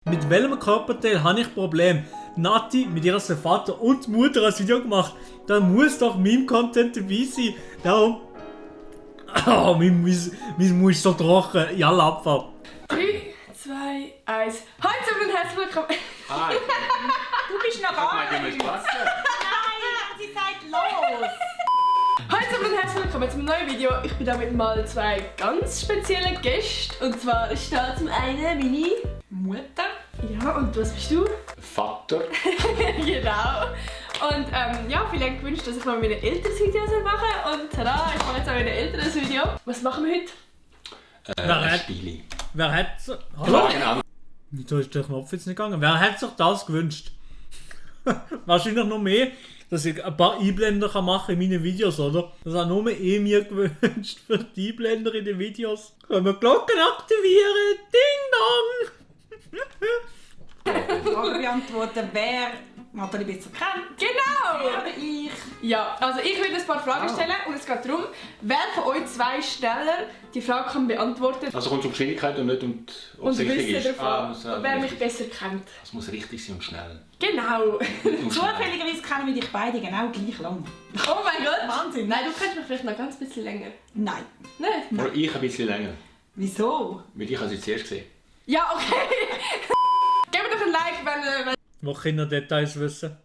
Mit welchem Körperteil habe ich Problem? Nati mit ihrer Vater und Mutter ein Video gemacht. Da muss doch mein Content dabei sein. Darum. Oh, mein Mund ist so trocken. Jalla, Abfahrt. 3, 2, 1. Hallo zusammen und herzlich willkommen. Hi. Du bist noch gar nicht. Nein, Sie sagt los. Hallo zusammen und herzlich willkommen zu einem neuen Video. Ich bin da mit mal zwei ganz speziellen Gästen. Und zwar ist da zum einen meine Mutter. Ja, und was bist du? Vater. Genau. Und ja, viele haben gewünscht, dass ich mal meine Eltern-Video mache. Und tada, ich mache jetzt auch meine Eltern-Video. Was machen wir heute? Spiele. Wer hat. Fragen an. Wieso ist der Knopf jetzt nicht gegangen? Wer hat sich das gewünscht? Wahrscheinlich noch mehr, dass ich ein paar Einblender machen kann in meinen Videos, oder? Das hat nur mir gewünscht für die Einblender in den Videos. Können wir Glocken aktivieren? Ding dong! Frage beantworten, wer Nathalie besser kennt. Genau! Oder ich. Ja, also ich will ein paar Fragen stellen und es geht darum, wer von euch zwei schneller die Frage kann beantworten Also kommt es um Geschwindigkeit und nicht ob es und richtig wissen ist. davon, Muss, wer mich richtig. besser kennt. Es muss richtig sein und schnell. Genau! Und schnell. Zufälligerweise kennen wir dich beide genau gleich lang. Oh mein Gott! Wahnsinn. Nein, du kennst mich vielleicht noch ganz bisschen länger. Nein. Nein? Oder ich ein bisschen länger. Wieso? Weil ich habe sie zuerst gesehen. Ja, okay! Gebt mir doch ein Like, wenn Wo Kinder Details wissen.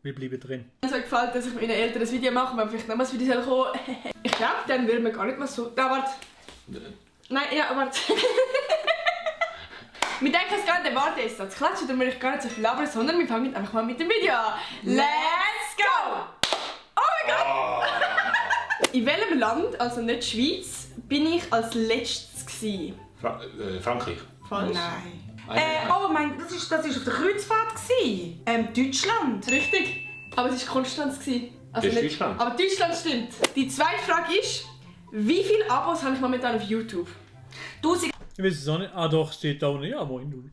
Wir bleiben drin. es euch gefällt, dass ich mit meinen Eltern ein Video mache, wenn vielleicht nochmals Video kommen. Ich glaube, dann würden wir gar nicht mal so... Ja, warte. Nein, ja, warte. Wir denken es gar nicht, warte jetzt. Jetzt klatschen, dann will ich gar nicht so viel labern, sondern wir fangen einfach mal mit dem Video an. Let's go! Oh mein Gott! In welchem Land, also nicht Schweiz, bin ich als letztes gewesen? Frankreich. Falsch. Nein. Nein. Oh mein, das ist auf der Kreuzfahrt gewesen. Deutschland. Richtig, aber es war Konstanz gewesen. Also Das ist nicht- Deutschland. Aber Deutschland stimmt. Die zweite Frage ist, wie viele Abos habe ich momentan auf YouTube? 1150 Ich weiß es auch nicht. Ah doch, steht da unten. Ja, moin. Du.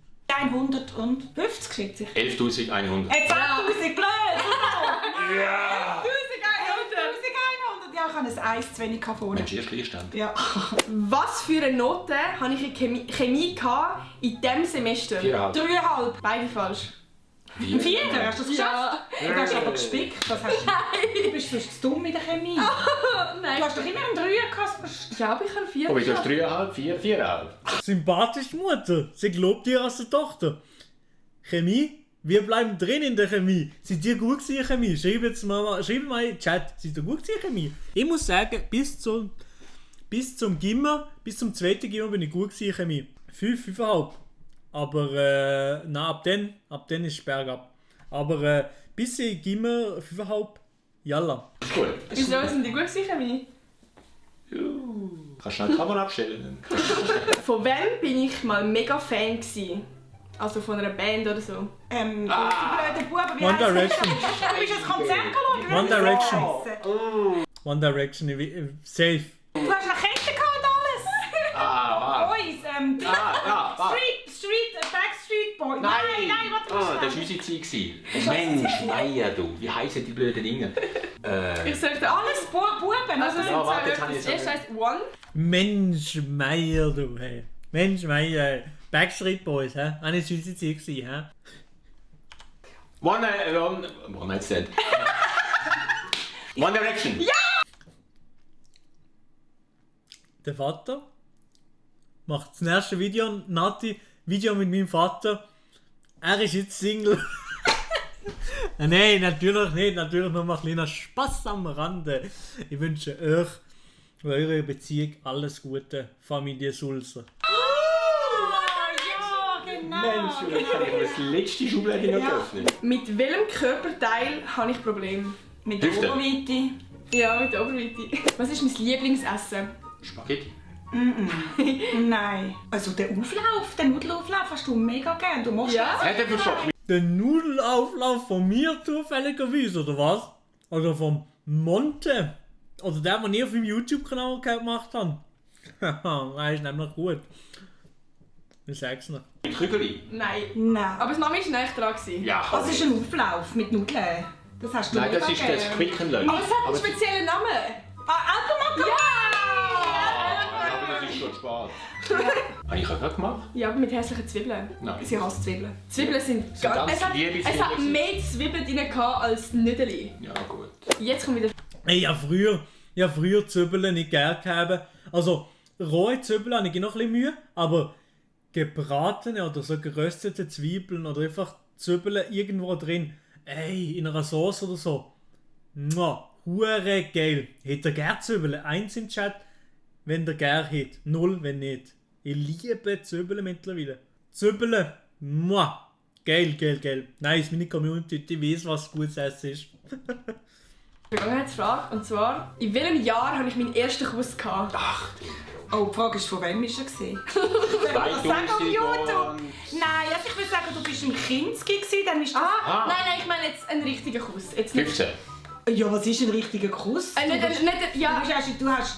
schätze ich. 11.100. 10.000 blöd. Ja! 1100. Ja, ich habe ein Eis zu wenig vorne. Mensch, erst Leerstand. Ja. Was für eine Note habe ich in Chemie gehabt in diesem Semester? 4,5. 3,5. Beide falsch. Ein Vierter, hast du das geschafft? Ja. Du hast aber gespickt. Das hast du bist sonst zu dumm in der Chemie. Nein. Du hast doch immer einen Dreier gehabt. Ja, aber ich habe 4. Oh, du hast 3,5, 4, 4,5. Sympathische Mutter. Sie glaubt dir als eine Tochter. Chemie? Wir bleiben drin in der Chemie. Seid ihr gut gewesen in Chemie? Schreibt jetzt mal in den Chat. Seid ihr gut gewesen in Chemie? Ich muss sagen, bis zum Gimmer, bis zum zweiten Gimmer bin ich gut gewesen in Chemie. 5, 5,5. Aber nein, ab dann ist es bergab. Aber bis in Gimmer 5,5. Jalla. Ist gut. Wieso sind die gut in Chemie? Kannst du schnell die Kamera abstellen? Von wem bin ich mal mega Fan gewesen? Also von einer Band oder so. Die blöden Buben, wie One heisst das? Direction. Du bist ein Konzert geschaut. One Direction. One Direction. Safe. Du hast eine Kette gehabt und alles. Ah, Boys, ja, Backstreet Boys. Nein, warte Ah, das mal. war unsere Zeit. Mensch, Meier, du. Wie heissen die blöden Dinge? Ich sag dir Alles Buben. Also es sind Ja, warte, zwei jetzt habe Wörter. ich Das erste heisst One. Mensch Meier, du, hey. Mensch Meier. Backstreet Boys, hä? Auch nicht unsere Zeit gewesen, hä? One Night Stand. One Direction. Ja! Der Vater macht das nächste Video, Nati, Video mit meinem Vater. Er ist jetzt Single. Nein, natürlich nicht. Natürlich nur mal ein kleiner Spaß am Rande. Ich wünsche euch und eurer Beziehung alles Gute, Familie Sulzer. Ja, genau. Mensch, jetzt habe ich das letzte Schublade noch geöffnet. Mit welchem Körperteil habe ich Probleme? Mit der Hüfte. Oberweite. Ja, mit der Oberweite. Was ist mein Lieblingsessen? Spaghetti. Nein. Also den Nudelauflauf hast du mega gern. Du machst Ja? Hat er verschockt? Der Nudelauflauf von mir zufälligerweise, oder was? Oder vom Monte? Oder der, den ich auf meinem YouTube-Kanal gemacht habe? Haha, ist nämlich gut. Ich sag's noch. Mit Kügeli? Nein. Nein. Aber das Mami war näher dran gewesen. Ja, Das ist ein Auflauf mit Nudeln. Das hast du Nein, das mega ist gern. das Quick and Learn. Aber es hat einen speziellen Namen. Automaton! Ja! Aber das ist schon spät. Habe ich auch gerade gemacht? Ja, aber mit hässlichen Zwiebeln. Nein. Sie hasst Zwiebeln. Zwiebeln sind Sind ganz Es hat mehr Zwiebeln drin als Nüdeli. Ja, gut. Jetzt kommt wieder... Hey, ja, früher Zwiebeln nicht gerne gehabt. Also, rohe Zwiebeln habe ich noch ein bisschen Mühe, aber gebratene oder so geröstete Zwiebeln oder einfach Zwiebeln irgendwo drin, ey, in einer Sauce oder so. Hure geil. Hätte ihr gerne Zwiebeln? 1 im Chat, wenn ihr gerne hättet. 0, wenn nicht. Ich liebe Zwiebeln mittlerweile. Zwiebeln, geil. Nice, meine Community, die weiß, was gutes Essen ist. Vergangenheitsfrage, und zwar, in welchem Jahr habe ich meinen ersten Kuss gehabt? Ach, Oh, die Frage ist, von wem ist er gesehen? 2000 Sag auf YouTube. und... Nein, also ich würde sagen, du bist im Kinski gewesen, dann ist das... Nein, ich meine jetzt einen richtigen Kuss. Jetzt nicht, 15. Ja, was ist ein richtiger Kuss? ja,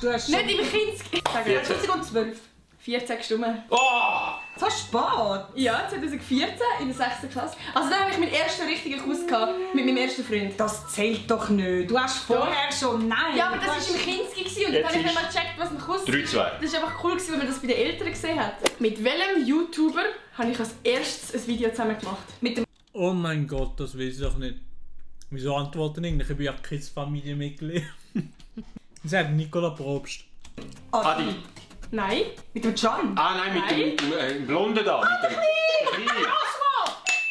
Du hast nicht im Kinski. 2012. 14 Stunden. Oh! So spät. Ja, 2014 in der 6. Klasse. Also da habe ich meinen ersten richtigen Kuss gehabt mit meinem ersten Freund. Das zählt doch nicht. Du hast vorher schon... Nein. Ja, aber das war im Kinski und dann Jetzt habe ich ist- nicht mal gecheckt, was ein Kuss ist. 3-2. Das war einfach cool, weil man das bei den Eltern gesehen hat. Mit welchem YouTuber habe ich als erstes ein Video zusammen gemacht? Mit dem... Oh mein Gott, das weiß ich doch nicht. Wieso antworten ich nicht? Ich bin ja kein Familienmitglied. Ich sage Nicola Probst. Adi. Nein. Mit dem Can. Ah nein, mit Nein. dem Blonden da. Mit dem Kleinen.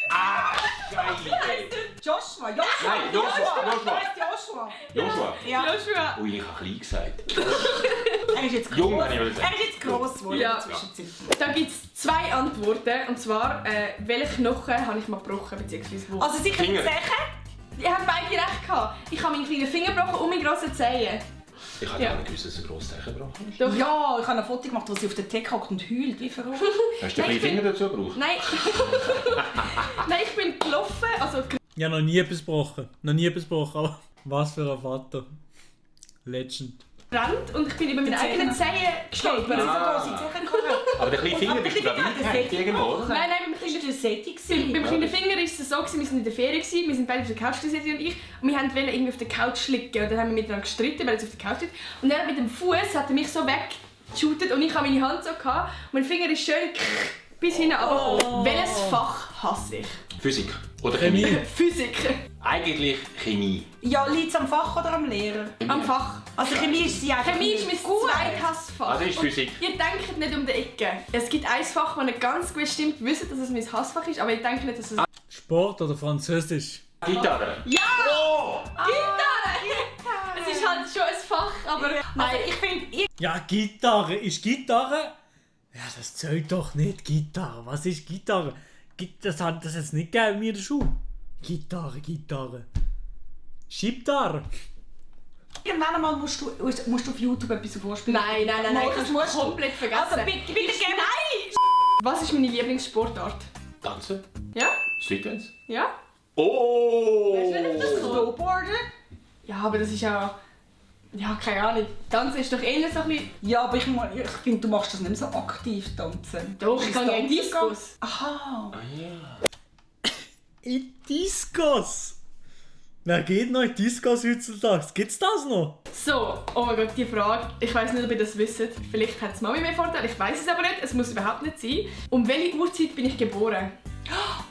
Ah, geil. Joshua. Nein, Joshua. Joshua. Joshua. Ja. Joshua. Ui, ich habe klein gesagt. Er ist jetzt Jung, gross. habe ich wollen sagen. Er ist jetzt gross geworden Ja. in der Zwischenzeit. Da gibt es 2 Antworten. Und zwar, welche Knochen habe ich mal gebrochen, beziehungsweise wo? Also sicher Finger. die Zeche? Ich habe beide recht gehabt. Ich habe meinen kleinen Finger gebrochen und meine grossen Zehen. Ich habe Ja. gar nicht gewusst, dass er gross Zeichen gebrochen ist. Doch. Ja, ich habe ein Foto gemacht, wo sie auf der Theke hockt und heult, wie verrückt. Hast du Nein, den ich kleinen Finger dazu gebraucht? Nein. Nein, ich bin gelaufen. Also Ja, noch nie etwas gebrochen. Aber was für ein Vater. Legend. gerannt und ich bin über meine eigenen Zehen gestolpert. Aber der kleine Finger bist du da weitergehängt irgendwo, oder? Nein, beim Das kleinen war der Setting. Beim kleinen Finger war es so, wir waren in der Ferien, wir sind beide auf der Couch, sie und ich, und wir wollten irgendwie auf der Couch liegen. Und dann haben wir miteinander gestritten, weil er auf der Couch liegt. Und er mit dem Fuß hat er mich so weggeshootet und ich habe meine Hand so gehabt. Und mein Finger ist schön bis hinten runtergekommen. Welches Fach hasse ich? Physik oder Chemie? Physik. Eigentlich Chemie. Ja, liegt es am Fach oder am Lehrer? Am Fach. Also Chemie ist sie einfach Chemie ist mein nicht gut. Zweithassfach. Also ist Physik. Und ihr denkt nicht um die Ecke. Es gibt ein Fach, das ihr ganz bestimmt wisst, dass es mein Hassfach ist, aber ich denke nicht, dass es... Sport oder Französisch? Gitarre. Ja! Oh! Gitarre! Es ist halt schon ein Fach, aber... Also ich finde, Ja, Gitarre. Ist Gitarre? Ja, das zählt doch nicht. Gitarre. Was ist Gitarre? Das hat das jetzt nicht gegeben mir in der Schule. Gitarre. Schiebtarre. irgendwann einmal musst du auf YouTube etwas vorspielen. Nein, Das musst du. komplett vergessen. Also bitte gib Nein! Was ist meine Lieblingssportart? Tanzen. Ja? Streetdance. Ja? Oh! Weißt du nicht, ob das kommt? Snowboarden? Ja, aber das ist ja... Ja, keine Ahnung. Tanzen ist doch eher so ein bisschen... Ja, aber ich finde, du machst das nicht mehr so aktiv, tanzen. Doch, ich Ist kann ja in Tanzen Discos. Aha. Ah ja. In Discos. Wer geht noch in Discos heutzutage? Gibt's das noch? So, oh mein Gott, die Frage. Ich weiss nicht, ob ihr das wisst. Vielleicht hat es Mami mehr Vorteile, ich weiß es aber nicht. Es muss überhaupt nicht sein. Um welche Uhrzeit bin ich geboren?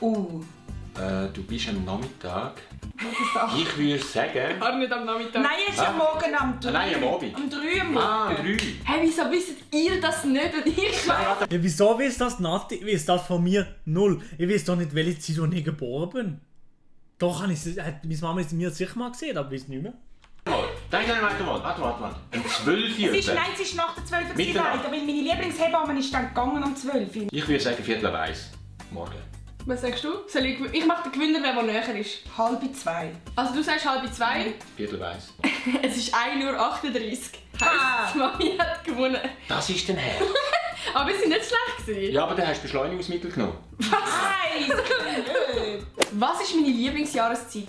Du bist am Nachmittag. Ich würde sagen... Gar nicht am Nachmittag. Nein, jetzt am Morgen am 3. Nein, am Abend. Am 3 am Morgen. Ah, 3. Hä, wieso wisst ihr das nicht und ich? Ja, wieso weiss das Nati? Ich weiss das von mir null. Ich weiss doch nicht, welche Zeit ich geboren bin. Doch, hat meine Mama es mir sicher mal gesehen, aber ich weiß nicht mehr. Warte mal. Um 12 Uhr. Nein, es ist nach der 12 Uhr Mitternacht. weil meine Lieblingshebamme ist dann gegangen um 12 Uhr. Ich würde sagen 1:15 morgen. Was sagst du? Ich mache den Gewinner, wer näher ist. 1:30. Also du sagst 1:30. 1:15. Es ist 1:38 Uhr. Heisst, Mami hat gewonnen. Das ist dann her. Aber wir sind nicht schlecht gewesen. Ja, aber dann hast du Beschleunigungsmittel genommen. Nein, Was ist meine Lieblingsjahreszeit?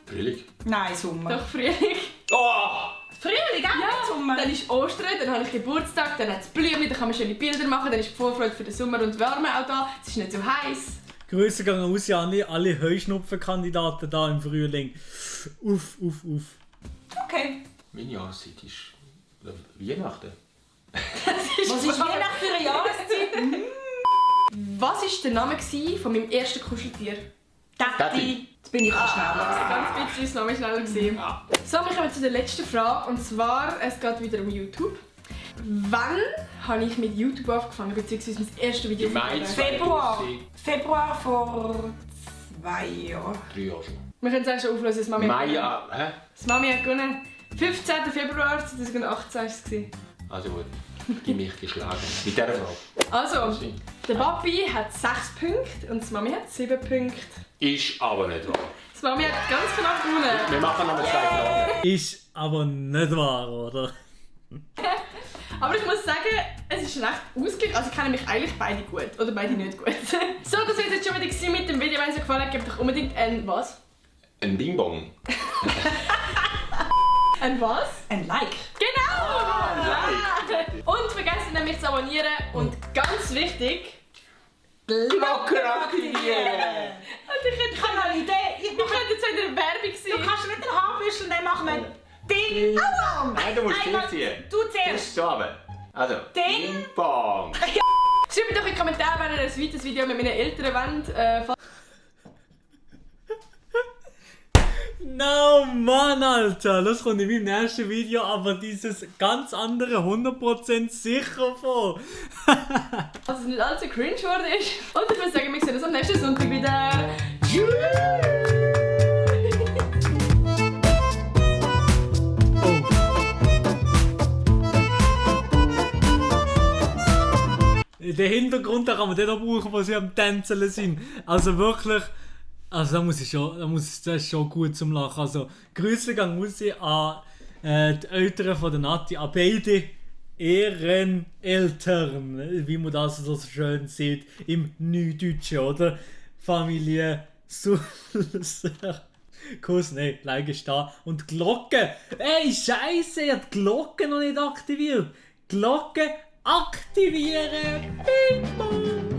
Frühling. Nein, Sommer. Doch Frühling. Oh! Frühling, auch nicht Sommer. Dann ist Ostern, dann habe ich Geburtstag, dann hat es Blümchen, dann kann man schöne Bilder machen, dann ist die Vorfreude für den Sommer und die Wärme auch da. Es ist nicht so heiß. Grüße gehen raus an alle Heuschnupfenkandidaten da im Frühling. Uff. Okay. Meine Jahreszeit ist Weihnachten. Was ist Weihnachten für eine Jahreszeit? Was war der Name von meinem ersten Kuscheltier? Tati. Jetzt bin ich auch schneller. Ganz bisschen ist das Name schneller gewesen. So, wir kommen zu der letzten Frage. Und zwar, es geht wieder um YouTube. Wann habe ich mit YouTube angefangen, beziehungsweise mein erstes Video Im Mai aufgenommen? Februar vor 2 Jahren. 3 Jahre schon. Wir können es eigentlich schon auflösen, das Mami hat Mai, gewonnen. hä? Das Mami hat gewonnen. 15. Februar 2018 war es. Also gut, gib mich geschlagen. Mit dieser Frage. Also, der Papi hat 6 Punkte und die Mami hat 7 Punkte. Ist aber nicht wahr. Die Mami hat ganz knapp gewonnen. Wir machen noch 2 Fragen. Ist aber nicht wahr, oder? Aber ich muss sagen, es ist recht ausgeglichen. Also kennen mich eigentlich beide gut. Oder beide nicht gut. So, das war jetzt schon wieder gewesen mit dem Video. Wenn es euch gefallen hat, gebt doch unbedingt ein was? Ein Ding-Bong. Ein was? Ein Like. Genau! Like. Und vergesst nämlich zu abonnieren. Und ganz wichtig... Glocke aktivieren! Und Ich habe noch eine Idee. Ich könnte jetzt wieder eine Werbung Du sein. kannst nicht den Haarbüschel, dann machen wir Ding. Alarm. Nein, du musst Einmal- durchziehen. Du zuerst. So, aber. Also, Ding. Ding-Bong. Schreibt doch in die Kommentare, wenn ihr ein weiteres Video mit meinen Eltern wollt. No, Mann, Alter! Das kommt in meinem nächsten Video, aber dieses ganz andere 100% sicher vor. Dass es nicht allzu cringe geworden ist. Und ich würde sagen, wir sehen uns am nächsten Sonntag wieder. Den Hintergrund da kann man den auch brauchen, wo sie am Tänzeln sind. Also wirklich, also das ist schon gut zum Lachen. Also Grüße gehen muss ich an die Eltern von der Nati, an beide Ehreneltern, wie man das so schön sieht im Neudeutschen, oder? Familie Sulzer. Kuss, nein, Like ist da. Und Glocke! Ey, Scheiße, ihr habt die Glocke noch nicht aktiviert. Glocke aktivieren! Bing, bong.